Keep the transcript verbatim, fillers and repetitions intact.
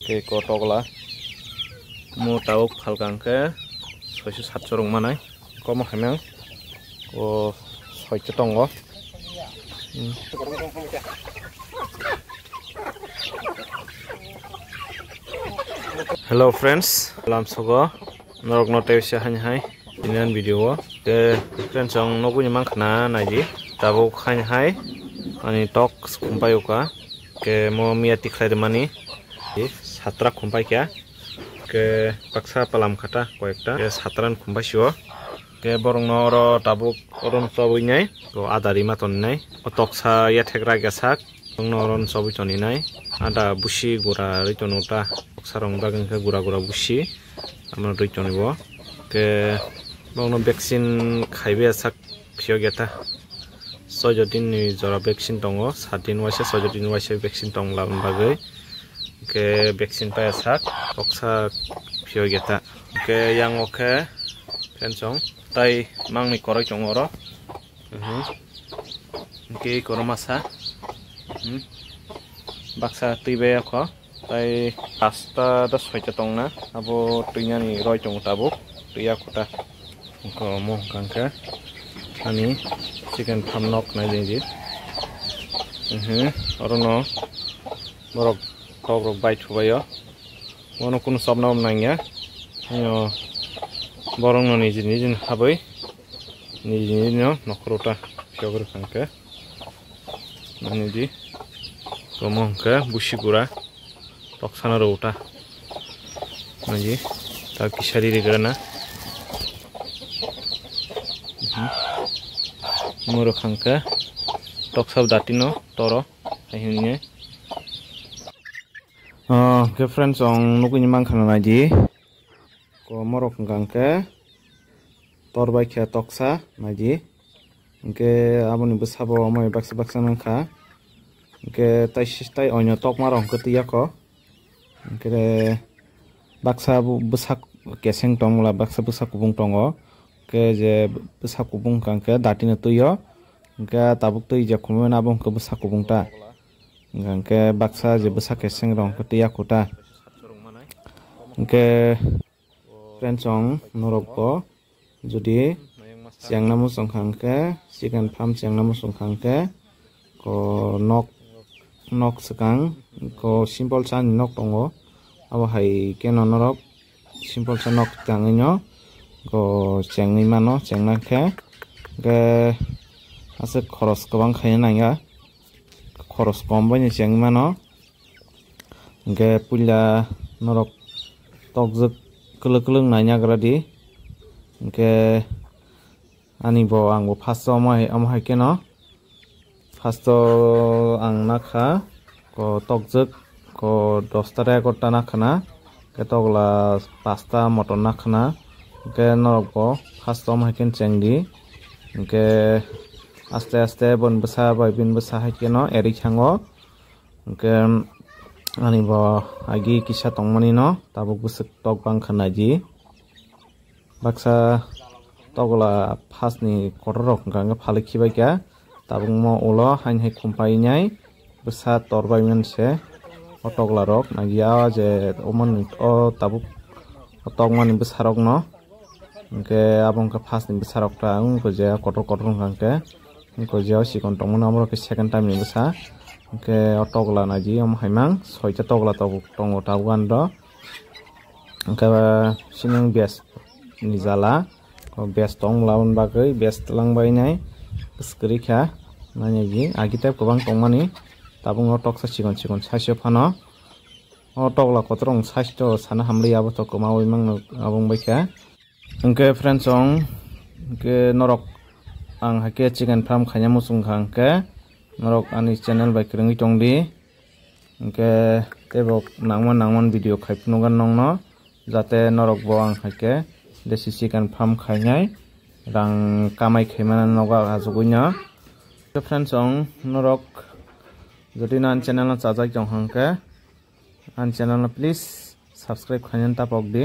Ke ko tokla. Mo tabuk phalka hwnkhe soiso satso rwng manai. Komo haimang. O soicho tongo. Hmm. Hello friends, lamsogo norokno tei se haini hai. Indian video o. Ke friends, ang nugwi ni mankha na naidi. Tabuk haini hai ani tok khumpai uka. Ke mo miya tikhlai rwmani. Satra khumpai kha. Ke baksa palam khata koyekta. Ke satra khumpai sio. Ke borok no oro tabuk oro no chobwi nai. Ko adari ma ton nai. O toksa yathek rak yasak. Ang no oro no chobwi toni nai. Ada busi gura rwi tono ta. Toksa rong bagwi khe gura gura busi. Amo rwi toni bo. Ke borok no vaccine khaiwi yasak. Phiyok ya ta. Soijo din ni jora vaccine tongo, sat din waisa, soijo din waisa vaccine tong labani bagwi. Hwnkhe vaccine paiya sak, toksa phiyok ya ta. Hwnkhe yang o khe fencong, tai mangni koroi tongo oro. Mhm. Hwnkhe koroma sa. Mhm. Baksa twi bai ya kho. Tai pasta da soita tongna, abo twi nani roi tongo tabuk, twi ya khuta. Hwnkhe omo hwnkha hwnkhe ani chicken farm nok nai di. Mhm, oro no borok tok rok bai thubai o. Bono kunu chopna bo nangya. Hino borok no niji niji habwi niji niji no nokhoro ta phiyok rwkha hwnkhe. Nani di. Omo hwnkhe busi gura. Toksano rw ta. Nai di. Ta kisa riri gra na. Mhm. Moro khangkhe toksa dati no toro. Hai hwnwi. Ah, hwnkhe friends, ang nugwi ni mankha na nai di. Ko morok hwnkha hwnkhe tor bai khe toksa nai di. Hwnkhe aboni bwsa bo omo hai baksa baksa nangkha. Hwnkhe tai sis-, tai oino tokma rok hwnkhe twi ya kho. Hwnkhe baksa bu-, bwsa keseng tong la, baksa bwsa kubung tongo. Hwnkhe je bwsa kubung hwnkha hwnkhe dati no twi o. Hwnkhe tabuk twi je khumui mano abo hwnkhe bwsa kubung ta. Hwnkhe baksa je bwsa keseng rok hwnkhe twi ya kho ta. Hwnkhe friends, ang norok bo jodi chengna muchung kha hwnkhe, chicken farm chengna muchung kha hwnkhe, ko nok, nok swkang, ko simple chani nok tongo, abo hai khe no norok simple cha nok tangwi no ko chengwi mano, chengna khe, hwnkhe aswk khoros kwbang khaina nangya, khoros kom bai no chengwi mano. Hwnkhe puila norok tokjwk kwlwk kwlwk naina gra di. Hwnkhe ani bo, ang bo first o omo hai, omo hai kheno first o ang nakha ko tokjwk ko dosta egarota nakha na, hwnkhe tokla pasta motom nakha na, hwnkhe norok bo first o omo hai kheno cheng di. Hwnkhe aste aste boni bwsa bai bini bwsa hai kheno erwi thango. Hwnkhe ani bo agi kisa tongmani no tabuk bwswk tok bang kha nai di. Baksa tokla phas ni kotor rok hwnkha hwnkhe phalwi khibai kha. Tabuk mo ulo haini hai khum painai bwsa tor bai mani se o tokla rok nai di. O je omo ni o tabuk o tokmani bwsa rok no hwnkhe abo wngkha first ni bwsa rok ta wngkha je kotor kotor wngkha hwnkhe. Hwnkhe je o chikon tongmani omo rok khe second time ni bwsa. Hwnkhe o tokla nai di omo hai mang soita tokla tok tongo tabuk ani do. Hwnkhe sini best ni jala. O best tong laboni bagwi best twlang bai nai kwswk kwrwi kha. Nai di agi tei kwbang tongmani tabuk o toksa chikon chikon size o phano. O tokla kotor wng size to sana hamli abo to kwmawi mangno abo wng bai kha. Hwnkhe friends, chwng hwnkhe norok ang hai khe chicken farm khaina muchung kha hwnkhe norok ani channel bai kwrwngwi tong di. Hwnkhe teibo nangma nangmani video khai phunukgo nongno, jate norok bo ang hai khe desi chicken farm khainai rang kamai khaimani nogo achugwi no. Hwnkhe friends, chwng norok jodi no ani channel no chajak tong kha hwnkhe ani channel no please subscribe khainani tapok di.